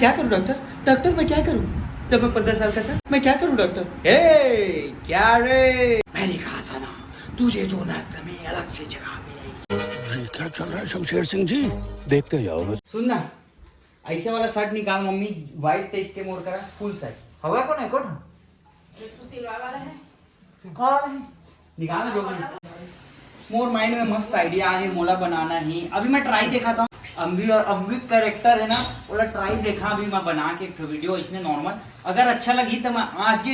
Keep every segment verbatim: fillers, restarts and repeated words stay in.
क्या करूं doctor? Doctor, मैं क्या करूं? जब मैं पन्द्रह साल का था, मैं क्या करूं डॉक्टर? हे, क्या रे? मैंने कहा था ना, तुझे तो नर्क में अलग से जगह मिलेगी। ये क्या चल रहा है शमशेर सिंह जी? देखते जाओ बस। सुन ना, ऐसे वाला शर्ट निकाल मम्मी, व्हाइट टेप के मोर करा, फुल साइज। हवा कौन है कोट? एक तो सिलवा वाला है। काला है। निकाल जो भी। मोर माइंड में मस्त आइडिया है, मोला बनाना ही। अभी मैं ट्राई देखा था, अम्बी, अम्बी कैरेक्टर है ना, ओला ट्राई देखा अभी मैं बना के एक ठो वीडियो इसने नॉर्मल। अगर अच्छा लगी तो मैं आज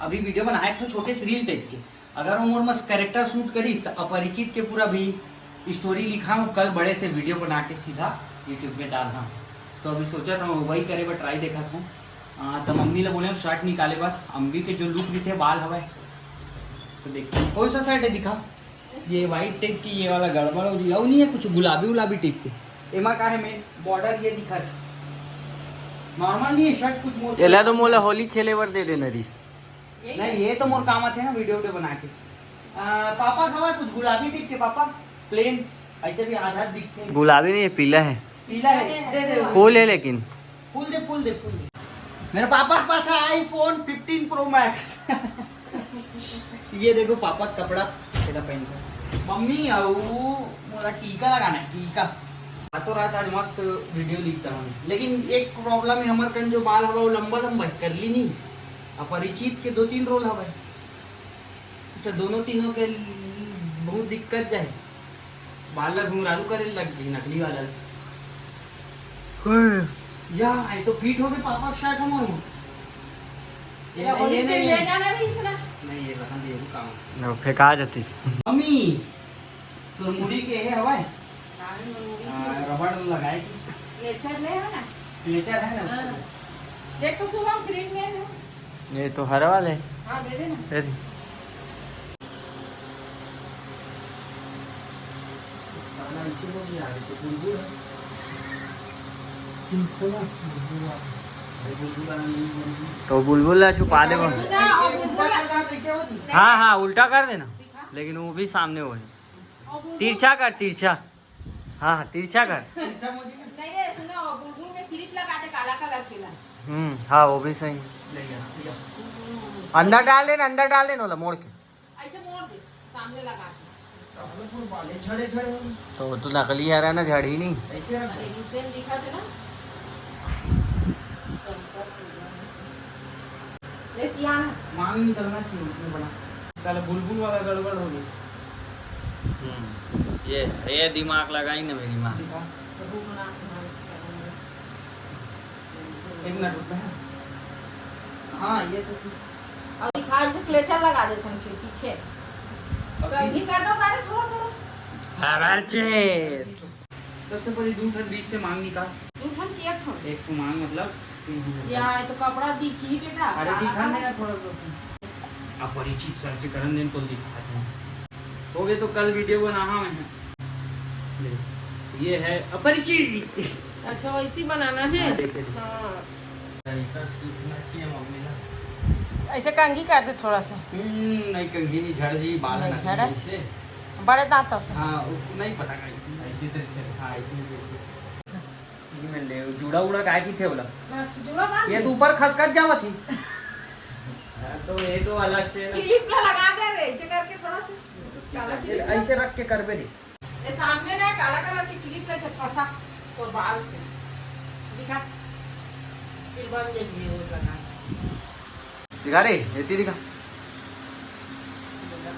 अभी वीडियो बनाया एक ठो छोटे से रील टाइप के। अगर वो मोर मस्त कैरेक्टर सूट करिस तो अपरिचित के पूरा भी स्टोरी लिखा हूँ, कल बड़े से वीडियो बना के सीधा यूट्यूब पे डालना। तो अभी सोचा था वही करे बर ट्राई देखा था। आ, तो मम्मी ला बोले शर्ट निकाले बर, अम्बी के जो लुक दिखे बाल हवाए। तो देखते हैं कौन सा शर्ट है, दिखा। ये व्हाइट टाइप की, ये वाला गड़बड़ हो जी, अउ नहीं है कुछ गुलाबी उलाबी टाइप के। एमा का है मेन बॉर्डर ये दिखा, नॉर्मल नहीं है शर्ट कुछ मोर। एला तो मोला होली खेले बर दे देना रिस। नहीं, ये तो मोर काम आथे ना वीडियो वीडियो बना के। आ, पापा खवा कुछ गुलाबी टाइप के पापा, प्लेन, ऐसे भी आधा दिखते हैं। गुलाबी नहीं है, पीला है। पीला है, दे दे। फुल है लेकिन। फुल दे, फुल दे, फुल दे। मेरे पापा के पास है आईफोन फिफ्टीन प्रो मैक्स। ये देखो पापा का कपड़ा, तेरा पहन कर। मम्मी, आओ, मोला टीका लगाना है, टीका। रातों रात आज मस्त वीडियो लिखता हूँ, लेकिन एक प्रॉब्लम है, हमर कन जो बाल हवा वो लंबा लंबा है, कर ली नहीं। अपरिचित के दो तीन रोल हवा, तो दोनों तीनों के बहुत दिक्कत जाए। बाल ला घुंघरालू करे लग जी नकली वाला। या, ये तो फिट हो गए पापा के शर्ट हमारे। ये ये होली नहीं, पे नहीं, ले नहीं। जाना नहीं इसना। नहीं, ये रखन दे, ये काम। वो फेंका जातीस। मम्मी, तोर मुड़ी के हे हवाए? नानी मन मुड़ी आ, के। रबड़ लगाए की? क्लेचर ले है ना? क्लेचर है ना हाँ। उसको? देख तो शुभम फ्रिज में है। ये तो हर वाले। हाँ, दे दे ना। दे दे। साला इसी को भी आ रही तो बुलबुल है। ठीक है ना? बुलबुल आ रही। अरे बुलबुल आ रही है। तो बुलबुल ला छुपा दे बस। सुधा, और बुलबुल ला- हाँ, हाँ, उल्टा कर देना। दिखा। लेकिन वो भी सामने हो जाए। और बुलबुल तिरछा कर, तिरछा। हाँ, हाँ, तिरछा कर। तिरछा मोदी का। नहीं रे, सुनो, बुलबुल में क्लिप लगा दे काला कलर के ला। हम्म, हाँ, वो भी सही है। ले गया, ले गया। हम्म। अंदर डाल देना, अंदर डाल देना, ओला मोड़ के। ऐसे मोड़ दे, सामने लगा के। साला पूरे बाले झड़े झड़े हो गए। तो तू नकली आ रहा है ना, झड़ी नहीं। ऐसे रख। अरे, insane दिखा थे ना। चमकत हो गया। ये क्या है? मांग निकलना चाहिए उसमें बना। साला बुलबुल वाला गड़बड़ हो गई। हम्म, ये, ये दिमाग लगाई ना मेरी माँ। दिखा। एक मिनट रुक ना। हाँ, ये तो ठीक। और दिखा, इसे क्लेचर लगा देते हैं फिर पीछे। अब तो ये कर दो, अरे थोड़ा, थोड़ा। हराचे। सबसे पहले दू ठन बीच से मांग निकाल। दू ठन की एक ठन? एक ठो मांग मतलब तीन ठन। या, ये तो कपड़ा दिखी बेटा, अरे काला दिखा काला। नहीं ना थोड़ा सा। अपरिचित सर से करन देन तो दिखा दूं। हो गए तो कल वीडियो बनाहा मैं। देख, ये है अपरिचित। अच्छा, वैसे ही बनाना है? हाँ, देखिए, देखिए। हाँ। तरीका सीखना चाहिए मम्मी ना। ऐसे कंघी कर दे थोड़ा सा। हम्म, नहीं, कंघी नहीं, झड़ जी, बाल नहीं ना झड़े। इससे। बड़े दांतों से। हाँ, वो नहीं पता कहीं। ऐसे तरीके से। हाँ, इसमें से। ये मैं ले, जूड़ा उड़ा काय की थे बोला? अच्छा, जूड़ा बांध ये दे। तो ऊपर खसखस जावत ही। हाँ, तो ये तो अलग से ना। क्लिप ला लगा दे रे, ऐसे करके थोड़ा सा। काला क्लिप ला। ऐसे रख के करबे रे। ये सामने ना काला कलर की क्लिप है, जब फंसा तो बाल से दिखा, फिर बन जाएगी वो लगा। दिखा रे, एती दिखा।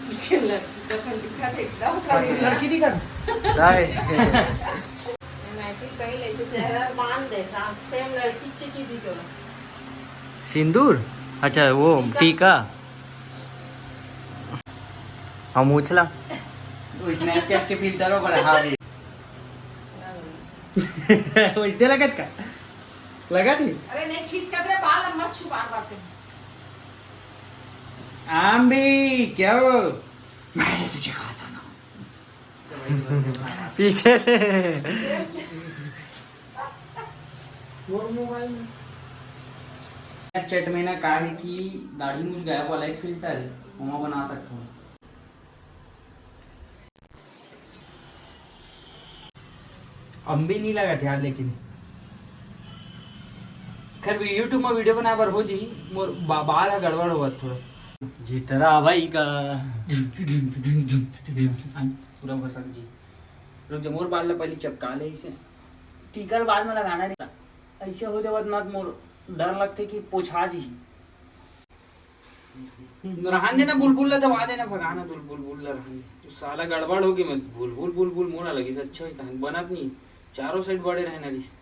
पीछे लड़की जैसा दिखा था, एकदम अच्छा, लड़की दिखा। काय? नाइटी पहले से चेहरा बांध देता, सेम लड़की चिची दी तो। सिंदूर? अच्छा, वो टीका। टीका। हम उछला। वो Snapchat के फिल्टर हो बड़ा, हाँ भी। वैसे लगत का? लगा थी? अरे नहीं, खींच के तेरे बाल मत छुपा पाते। आम भी, क्या हो? मैंने तुझे कहा था ना। पीछे से। और मोबाइल में। Snapchat में ना का है कि दाढ़ी मूछ गायब वाला एक फिल्टर है, ओमा बना सकते हो। अम्बी नहीं लगा था यार, लेकिन खैर, भी YouTube में वीडियो बनाए बर हो जी। मोर बा-, बाल ह गड़बड़ होवत थोड़ा। जितरा भाई का। पूरा घसक जी। रुक जा, मोर बाल ला पहले चपका ले इसे। टीका ल बाद में लगाना रे। ऐसे हो जावत ना, मोर डर लगथे कि पोछा जी। रहन देना, बुलबुल ला दबा देना, भगाना, दुल बुलबुल ला रहन दे। तो साला गड़बड़ हो गई, मैं बुलबुल बुलबुल मोना लगी, अच्छा ही कहानी बनत नहीं, चारों साइड बड़े रहना रिस।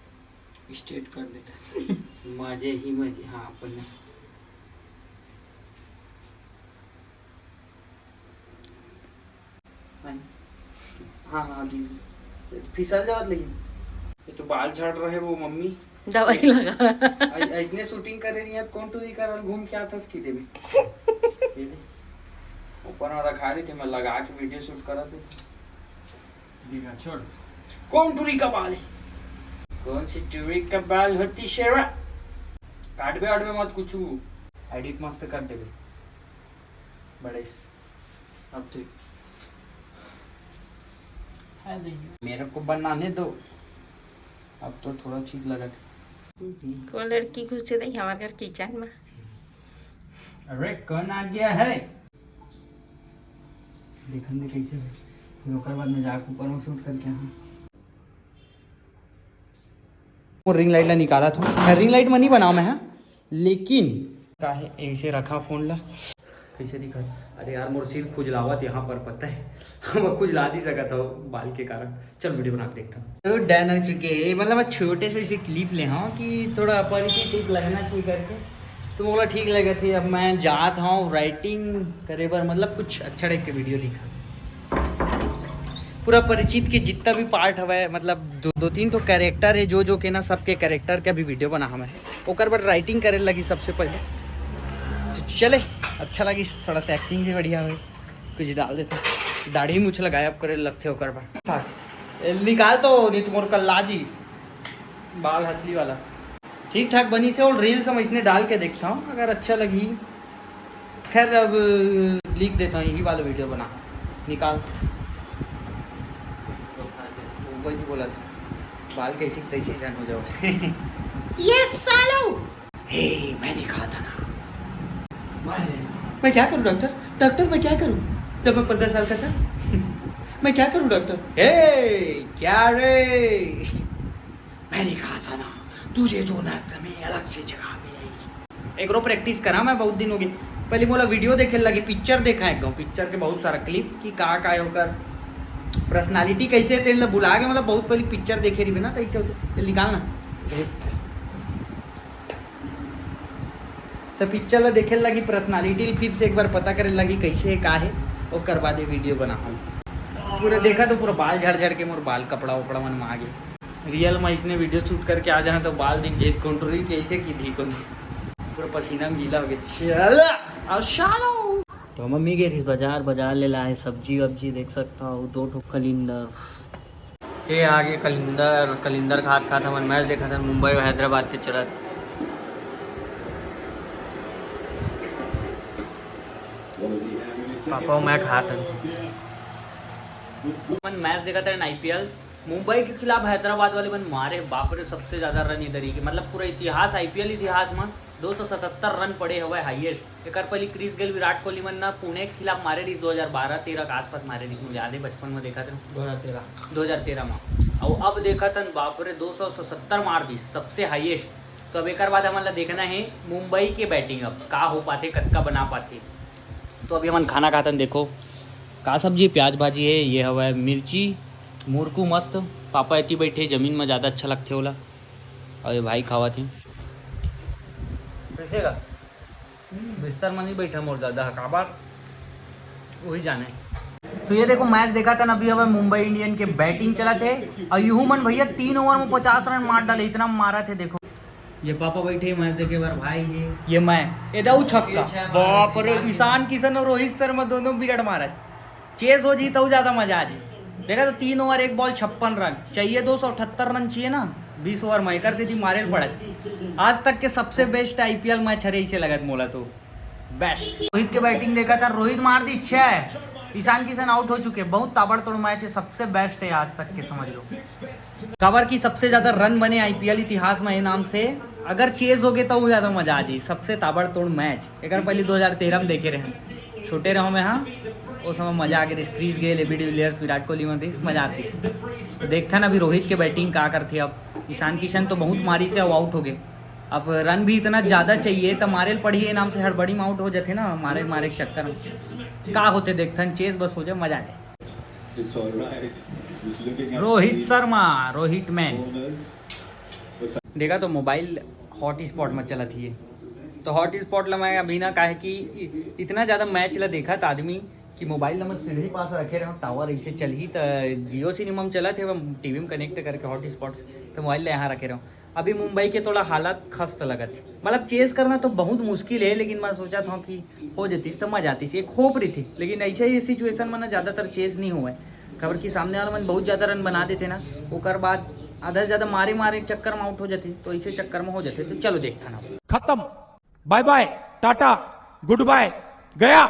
स्ट्रेट कर देता। मजे ही मजे। हाँ, पहले। हाँ, हाँ, हाँ, दीदी। फिसल जावत लेकिन। ये तो बाल झाड़ रहे वो मम्मी। दवाई लगा। ऐ-, ऐसने शूटिंग करे रही है, कौन टूरी करल घूम के आथस की देवी। ये ले। ऊपर में रखा रही थी, मैं लगा के वीडियो शूट करा थे। दीघा छोड़। कौन टूरी का बाल है? कौन सी टूरी का बाल होती शेरा? काटबे आटबे मत कुछ, एडिट मस्त कर देबे। बड़े स-, अब ठीक। है दैया। मेरे को बनाने दो। अब तो थोड़ा ठीक लगा था। कोन लड़की घुसे दई हमार घर किचन में? अरे कौन आ गया है? देखन दे कैसे है। फिर ओकर बाद में जाके ऊपर में शूट करके हाँ। वो रिंग लाइट ला निकाला था। मैं रिंग लाइट में नहीं बनाओ मैं, हाँ, लेकिन का है, ऐसे रखा फोन ला। कैसे दिखा? अरे यार, मोर सिर खुजलावत यहाँ पर, पता है। हम खुजला नहीं सकत हो बाल के कारण। चल वीडियो बना के देखता हूँ। तो डन हो चुके हैं, मतलब मैं छोटे से इसे क्लिप ले हाँ कि थोड़ा परिचित एक लगना चाहिए करके, तो मोला ठीक लगे थे। अब मैं जात हूँ राइटिंग करे बर, मतलब कुछ अच्छा टाइप के वीडियो लिखा। पूरा परिचित के जितना भी पार्ट हवे, मतलब दो, दो तीन ठो कैरेक्टर है, जो जो के ना सबके कैरेक्टर के अभी वीडियो बना हमें, ओकर बर राइटिंग करे लगी सबसे पहले। चले, अच्छा लगी, थोड़ा सा एक्टिंग भी बढ़िया हुई। कुछ डाल देते, दाढ़ी मूछ लगाए अब करे लगते ओकर बर। था, ए, निकाल तो नहीं तो मोर कल्ला जी, बाल हंसली वाला। ठीक ठाक बनी से और रील्स हम इसने डाल के देखता हूँ, अगर अच्छा लगी। खैर, अब लिख देता हूँ, यही वाला वीडियो बना, निकाल। वही तो बोला था, बाल कैसी तैसी जान हो जाओ। यस सालो। हे, मैंने कहा था ना। मैं क्या करूँ डॉक्टर? डॉक्टर, मैं क्या करूँ? जब मैं पंद्रह साल का था। मैं क्या करूँ डॉक्टर? हे, क्या रे? मैंने कहा था ना, तुझे तो नर्क में अलग से जगह मिलेगी। एकरो प्रैक्टिस करा मैं बहुत दिन हो गए। पहले मोला वीडियो देखे लगी, पिक्चर देखा है, पिक्चर के बहुत सारा क्लिप कि का का है ओकर पर्सनालिटी कैसे है, तेल भुला के, मतलब बहुत पहले पिक्चर देखे रही ना, तो ऐसे होते, तेल निकालना। तो पिक्चर ला देखे लगी, पर्सनालिटी फिर से एक बार पता करे लगी कैसे है, का है, ओकर बाद ये वीडियो बनाऊँ। पूरा देखा तो पूरा बाल झड़ झड़ के मोर बाल, कपड़ा वपड़ा मन में आ गए। रियल में इसने वीडियो शूट करके आ जाए तो बाल दिख जेत, कौन टूरी कैसे की दी कौन, पूरा पसीना में गीला हो गया। चल, आओ शालो। तो मम्मी गे रहिस बाजार, बाजार ले लाए सब्जी वब्जी, देख सकता हो, दो ठो कलिंदर। ये आ गए कलिंदर, कलिंदर खात खात हमन मैच देखत हन, मुंबई अउ हैदराबाद के चलत। पापा अउ मैं खात हन। हमन मैच देखत हन आईपीएल, मुंबई के खिलाफ हैदराबाद वाले मन मारे, बाप रे, सबसे ज्यादा रन इधर ही के, मतलब पूरा इतिहास, आईपीएल इतिहास में दो सौ सतहत्तर रन पड़े हवय हाईएस्ट। एकर पहली क्रिस गेल, विराट कोहली मन ना पुणे के खिलाफ मारे रहिस दो हज़ार बारह तेरह के आसपास मारे रहिस, मुझे याद है बचपन में देखा था। दो हज़ार तेरह। दो हज़ार तेरह में। और अब देखा था बाप रे, दो सौ सतहत्तर मार दिस, सबसे हाईएस्ट। तो अब एकर बाद हमन ला देखना है मुंबई के बैटिंग, अब का हो पाथे, कतका बना पाथे। तो अभी हमन खाना खातन, देखो का सब्जी, प्याज भाजी है, ये हवा है मिर्ची, मुरकू मस्त। पापा एती बैठे जमीन में, ज़्यादा अच्छा लगथे ओला। और ये भाई खावत है। कैसे का? बिस्तर में नहीं बैठा मोर दादा, काबर वही जाने। तो ये देखो मैच देखा था ना, अभी हमें मुंबई इंडियन के बैटिंग चला थे और यूं मन भैया तीन ओवर में पचास रन मार डाले, इतना मारा थे। देखो ये पापा बैठे मैच देखे बार भाई, ये ये मैं ये दाऊ छक्का, ये छह मारा, बाप रे, ईशान ईशान किशन और रोहित शर्मा दोनों विराट मारा। चेस हो जी तो ज्यादा मजा आ जी। देखा तो तीन ओवर एक बॉल छप्पन रन चाहिए, दो सौ अठहत्तर रन चाहिए ना, बीस ओवर में एकर से जी मारे पड़ा। आज तक के सबसे बेस्ट आईपीएल मैच हरे इसे लगत मोला तो। बेस्ट। रोहित के बैटिंग देखा था, रोहित मार दी छह, ईशान किशन आउट हो चुके। बहुत ताबड़तोड़ मैच है, सबसे बेस्ट है आज तक के, समझ लो। काबर की सबसे ज्यादा रन बने आईपीएल इतिहास में ये नाम से अगर चेज होगे त वो ज्यादा मजा आ जाई। सबसे ताबड़तोड़ मैच एकर पहले दो हज़ार तेरह में देखे रहे, छोटे रहो मैं, हाँ, वो समय मजा आ गए। Chris Gayle, AB de Villiers, Virat Kohli मन रहिस, मजा आती। तो देखथन अभी रोहित के बैटिंग का करथे। अब ईशान किशन तो बहुत मारिस हे, वो आउट हो गए। अब रन भी इतना ज्यादा चाहिए त मारे ल पड़ही, ए नाम से हड़बड़ी में आउट हो जाथे ना, मारे मारे के चक्कर में। का होथे देखथन, चेज बस हो जाए, मजा आ जाए। रोहित शर्मा, रोहित मैन। देखा तो मोबाइल हॉटस्पॉट में चलत ही है। तो हॉटस्पॉट ला मैं अभी ना, काहे कि इ-, इतना ज्यादा मैच ला देखत आदमी कि मोबाइल ला मैं सीढ़ी पास रखे रहूँ, टावर ऐसे चलही त जियो सिनेमा में चलत है, टीवी में कनेक्ट करके हॉटस्पॉट से, तो मोबाइल ला यहाँ रखे रहूँ। अभी मुंबई के थोड़ा हालत खस्त लगत है। मतलब चेज करना तो बहुत मुश्किल है, लेकिन मैं सोचा था कि हो जातीस तो मजा आतीस, एक होप रही थी। लेकिन ऐसे ही सिचुएशन में ना ज्यादातर चेज नहीं हुआ है, खबर कि सामने वाला मन बहुत ज्यादा रन बना देते ना, ओकर बाद आधा से ज्यादा मारे मारे चक्कर में आउट हो जाते, तो ऐसे चक्कर में हो जाते। तो चलो देखता ना। खत्म। बाय बाय, टाटा, गुड बाय, गया।